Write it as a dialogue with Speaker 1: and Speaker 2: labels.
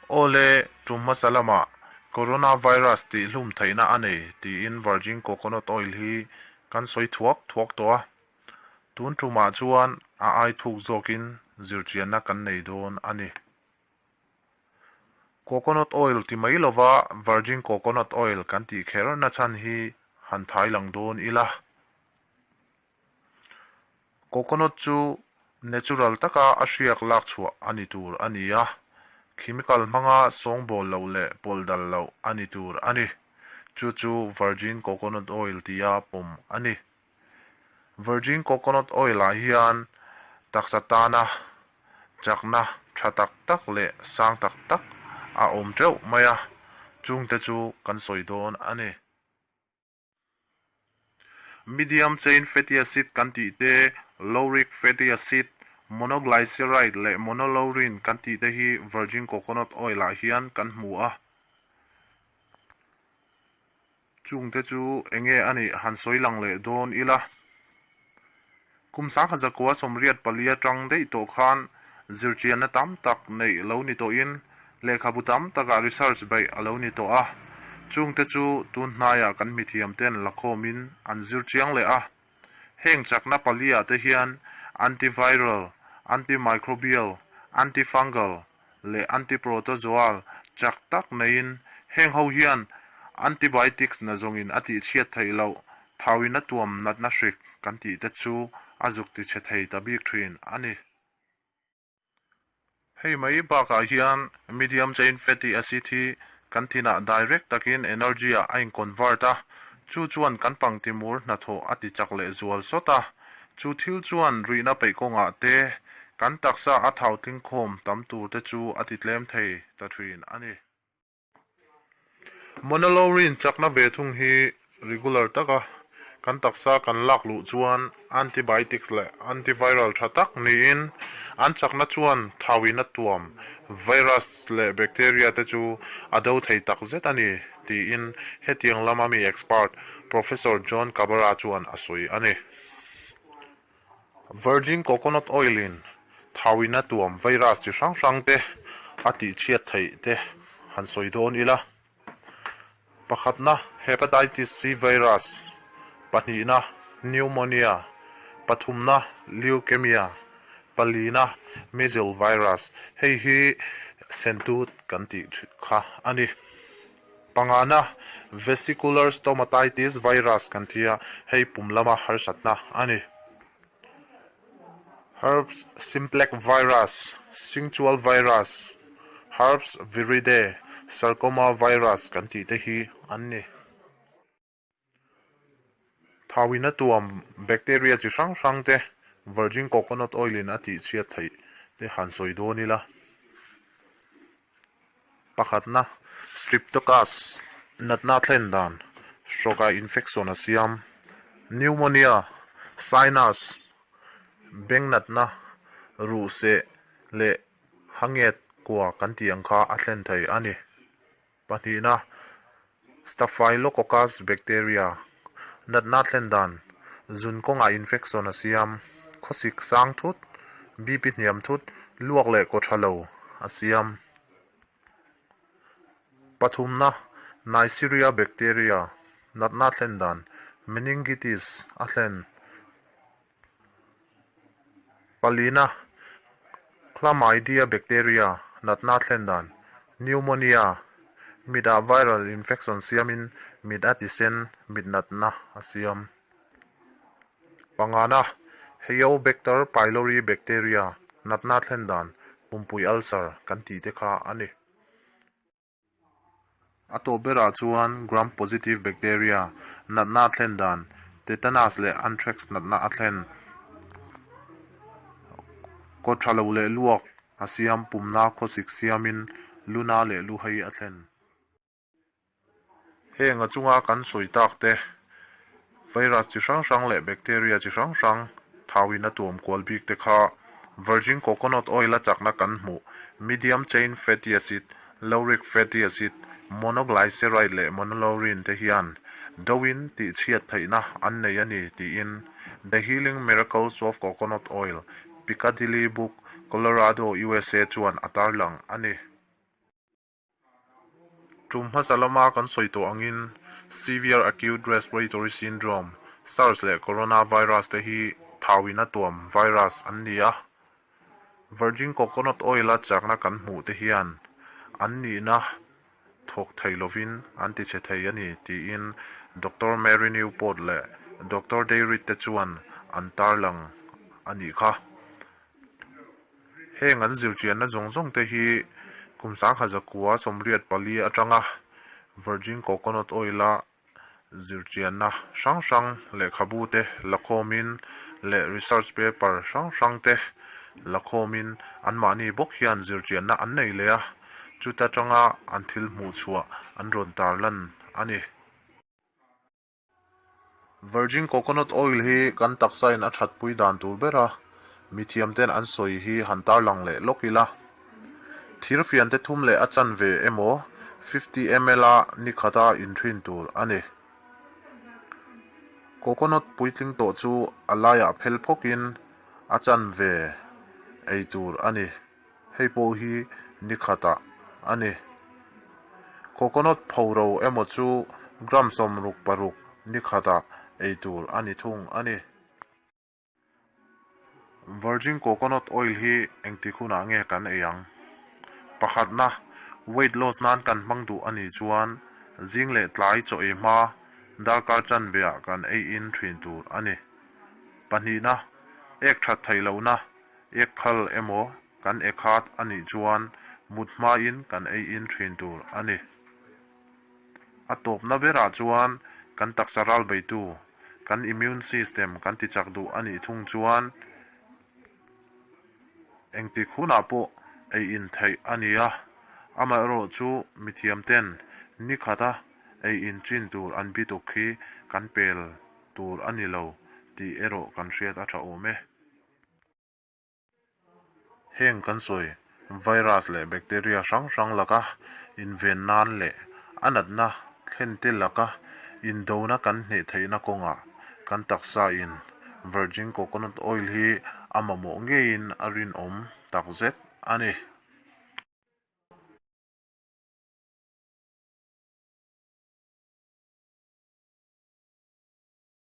Speaker 1: Aw le, tum hmasa lamah Coronavirus tihhlum theihna a nei tiin Virgin Coconut Oil hi kan sawi thuak thuak tawh a. Tun tumah chuan a ai thuk zawkin zirchianna kan nei dawn a ni. Coconut oil ti mai lova Virgin Coconut Oil kan tih kher nachhan hi han thai lang dawn ila. Coconut chu natural taka a hriak lak chhuah a ni tur a ni a, chemical hmanga sawngbawl loh leh pawlh dal loh a ni tur a ni. Chu chu Virgin Coconut Oil tia pawm a ni. Virgin Coconut Oil ah hian taksa tana chakna tha tak tak leh sang tak tak a awm teuh mai a, chungte chu kan sawi dawn a ni. Medium chain fatty acid kan tih te, lauric fatty acid, monoglyceride leh monolaurin kan tih te hi virgin coconut oil ah hian kan hmu a. Chungte chu enge a nih han sawi lang leh dawn ila. Kum 1984 atang daih tawh khan zirchianna tam tak neih lo ni tawhin lehkhabu tam takah research beih a lo ni tawh a. Chungte chu tun hnaiah kan mithiamten lakhawmin an zir chiang leh a. Heng chakna paliah te hian antiviral, antimicrobial, antifungal leh antiprotozoal chak tak neiin heng ho hian antibiotics na zawngin a tihchhiat theih loh thauin a tuam natna hrik kan tih te chu a zuk tichhe thei ta bik thin a ni. Hei mai bakah hian medium chain fatty acid hi kan thinah direct takin energy ah a in convert a, chu chuan kan pangtimur hnathawh a ti chak leh zual sawt a, chu thil chuan rihna peih kawngah te kan taksa a thau tlingkhawm tam tur te chu a ti tlem thei ta thin a ni. Monolaurin chakna ve thung hi regular taka kan taksa kan lak luh chuan antibiotics leh antiviral tha tak niin an chakna chuan thauin a tuam virus leh bacteria te chu a do thei tak zet a ni tiin hetiang lama mi expert Professor John Kabara chuan a sawi a ni. Virgin coconut oil in thauin a tuam virus chi hrang hrang te a tih chhiat theih te han sawi dawn ila. Pakhatna Hepatitis C virus, pahnihna Pneumonia, pathumna Leukemia, palina Measles virus, hei hi sentut kan tih kha a ni. Pangana, Vesicular stomatitis virus kan ti a, hei pum lama harsatna a ni. Herpes simplex virus, Singchual virus, Herpes viridae, Sarcoma virus kan tih te hi an ni. Thauin a tuam bacteria chi hrang hrang te virgin coconut oil in a tih chhiat theih te han sawi dawn ila. Pakhatna, Streptococcus natna thlen dan, hrawkah infection a siam, pneumonia, sinus, beng natna, ruhseh leh hanget kua kan tih ang kha a thlen thei a ni. Pahnihna, Staphylococcus bacteria natna thlen dan, zun kawngah infection a siam, khawsik sang thut, BP hniam thut, luak leh kaw tha lo a siam. Pathumna, Neisseria bacteria natna thlen dan, meningitis a thlen. Palina, Chlamydia bacteria natna thlen dan, pneumonia, mitah viral infection siamin mit a tisen mit natna a siam. Pangana, Helicobacter pylori bacteria natna thlen dan, pumpui ulcer kan tih te kha a ni. A tawp berah chuan gram positive bacteria natna a thlen dan, tetanus leh anthrax natna a thlen, kaw tha lo leh luak a siam, pumna khawsik siamin luna leh luhei a thlen. Heng a chunga kan sawi tak te, virus chi hrang hrang leh bacteria chi hrang hrang thauin a tuam kual bik te kha virgin coconut oil a chakna kan hmuh medium chain fatty acid, lauric fatty acid, monoglyceride leh monolaurin te hian doin tihchhiat theihna an nei a ni tiin The Healing Miracles of Coconut Oil, Piccadilly Book, Colorado, USA chuan a tarlang a ni. Tum hmasa lama kan sawi tawh angin Severe Acute Respiratory Syndrome, SARS leh Coronavirus te hi thauin a tuam virus an ni a. Virgin Coconut Oil-a chakna kan hmuh te hian an nihna thawk thei lovin an ti chhe thei a ni tiin Doctor Mary Newport leh Doctor Dayrit te chuan an tarlang a nih kha. Heng an zirchianna zawng zawng te hi kum 1984 atanga Virgin Coconut Oil-a zirchianna hrang hrang lehkhabu te la khawmin leh research paper hrang hrang te la khawmin anmahni bawk hian zirchianna an nei leh a, chuta tanga an thil hmuh chhuah an rawn tarlan a ni. Virgin coconut oil hi kan taksa in a thatpui dan tur ber a, mithiam ten an sawi hi han tarlang leh lawk ila. Thirfian te thum leh a chanve emaw 50 ml a ni khata inthin tur a ni. Coconut puitling tawh chu a laiah phel phawkin a chanve ei tur a ni. Hei pawh hi ni khatah a ni. Coconut phoro emaw chu gram 66 ni khatah ei tur a ni thung a ni. Virgin coconut oil hi engtik hunah nge kan ei ang? Pakhatna, weight loss nan kan hmang duh a nih chuan zing leh tlai chaw ei hma darkar chanveah kan ei in thin tur a ni. Pahnihna, ek that theih lohna, ek khal emaw kan ek hat a nih chuan mut hmain kan ei in thin tur a ni. A tawpna berah chuan kan taksa ral beitu, kan immune system kan ti chak duh a nih thung chuan engtik hunah pawh ei in theih a ni a, amaherawh chu mithiam ten ni khata ei in chin tur an bituk hi kan pel tur a ni lo tih erawh kan hriat a tha awm e. Heng kan sawi virus leh bacteria hrang hrang laka inven nan leh a natna thlen te laka indona kan hneh theihna kawngah kan taksa in virgin coconut oil hi a mamawh ngeiin a rinawm takzet a ni.